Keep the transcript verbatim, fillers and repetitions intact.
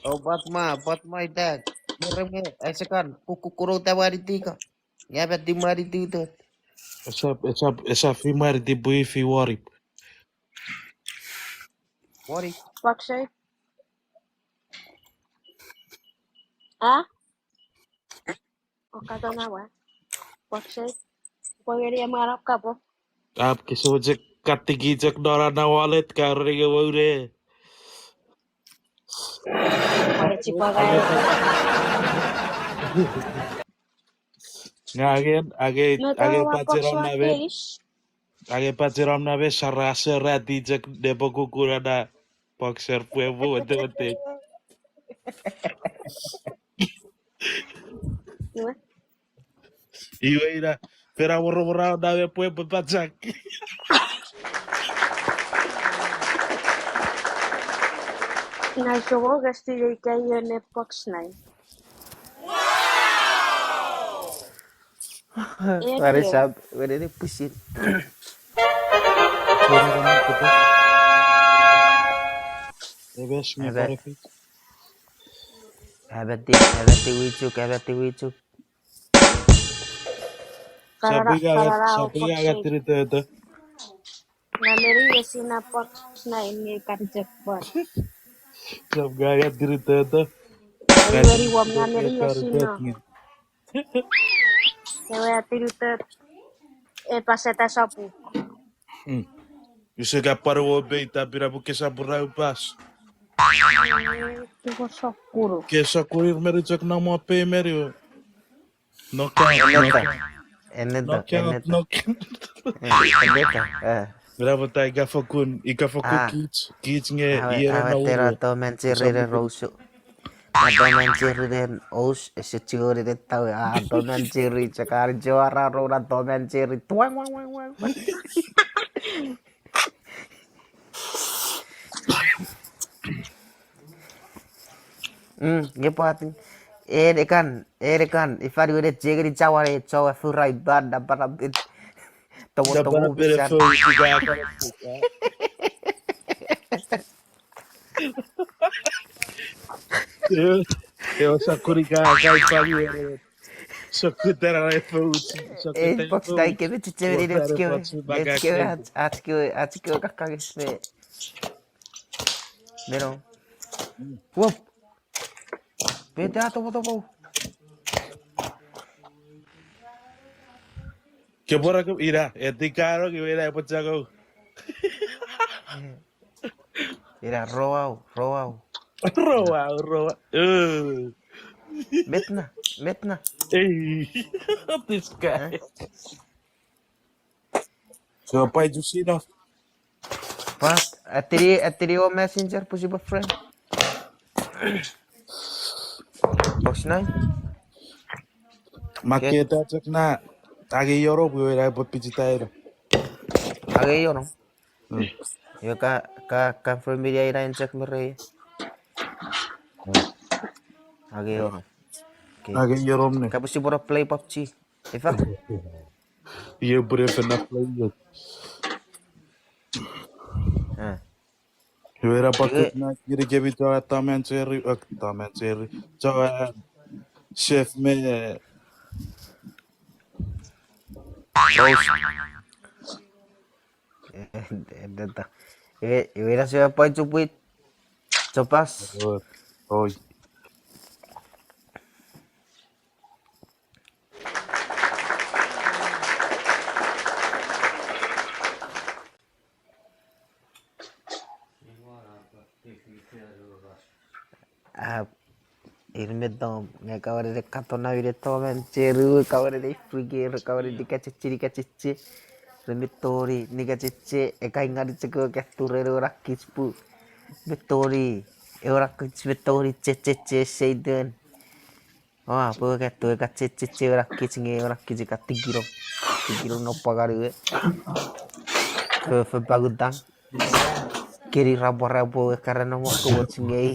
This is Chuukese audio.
Oh, but my, but my dad. Mereme, asekan, kukukuno ta mwaniti ka. Nge a pati mwaniti utot. Esap, esap, esap fi mwaniti pwe fi warip. Warip. Paksei. Ah? Okatona wa. Paksei. Pwengeni emwe arap kapo. Ap kese moche katiki chok nona na wallet ka renge woune. Pwengeni chipwaka. Nga agen, age, age pacheram name. Age pacheram name sarasa rati chok nepo kukuna na boxer pwe mo wete wete. Iwe? Iwe ina, pera woro woro na me pwe pwe pachak. Ngai sobo gesti dei kai ne box nine. What is up? Where did it push it? Ebes mi Ebe- benefit. Ebeti, ebeti wichuk, ebeti wichuk. Karara, Sapiga, karara, sapiga fox ga egg. Tiri toto. Nga meri esina fox na ini kari chek pot. Sapiga ga tiri toto. Nga meri wom, nga meri esina. Ewe a tiri tot. E paseta sapu. Hmm. Use ka paro wo bei ta pira buke sapu rau pas. Tuko sokuru. Ke sokuru meri chok na mo pei meri. No ka, Eneta. No ka. Eneta, no ka, eneta. No ka. Eh, eneta, eh. Mira bota ika fokkun, ika fokkun Ah. Kich, kich nge Ah, iero ah, na tera wuru. Tom and Jerry Sabu re rousu. Ah, Tom and Jerry ren ous, ese chiori re tawe. Ah, Tom and Jerry, chakari joara rona Tom and Jerry. Twang, wang, wang, wang, wang. Mm, nge pwati. Erekan, erekan, ifan wene chengeni chawan e chowa furai ban na parabit. Tomo, tomo, bisan. Ewa, ewa, sakuri ka, ka ifan wene. Sokutara e fouchi, sokutara e fouchi. Ei, box tai kemi chichemeni nechkewe, nechkewe, ach-, achkewe, achkewe kakkages me. Meno. Wop. Pete a topotopo. Kepora ke ira, etikaro ke ira e pochako. Ira, roau, roau. Roau, roau. Eh. Metna, metna. Hey, this guy. Eh? So, pwai tu sino. Pas, atiri, atiri o messenger pusi bo friend. Box nine? Maketa chok na, age ioro pwe ira pwe pichitaira. Age ioro? Hmm. Io ka, ka, ka confirm media ira en chok merei. Hmm. Age ioro. Okay. Age ioro mne. Ka pusi bo play PUBG. Ifa? Io pure fena play io. Ah. Io era pakut na kiri kebi to Tom and Jerry, eh, Tom and Jerry. To, eh, chef me, eh, Rose. Eh, eh, eh, eh, eh, ira se pwai chupwit. Chopas. Oi. Ah, ir me Tom, nge ka wene ne katon na ine Tom and Jerry, ka wene ne frigir, ka wene nikacheche, nikacheche. Re me tori, nikacheche, e kai ngani chok ewe katureno ewe nakich pu. Me tori, ewe nakich me tori, checheche, Satan. Oa, pwe ka tu ka checheche ewe nakich nge ewe nakich ka tikiro. Tikiro no pwakani we. Fe, fe pagutang. Keni rapwa rapwa we karen no mokko woch nge i.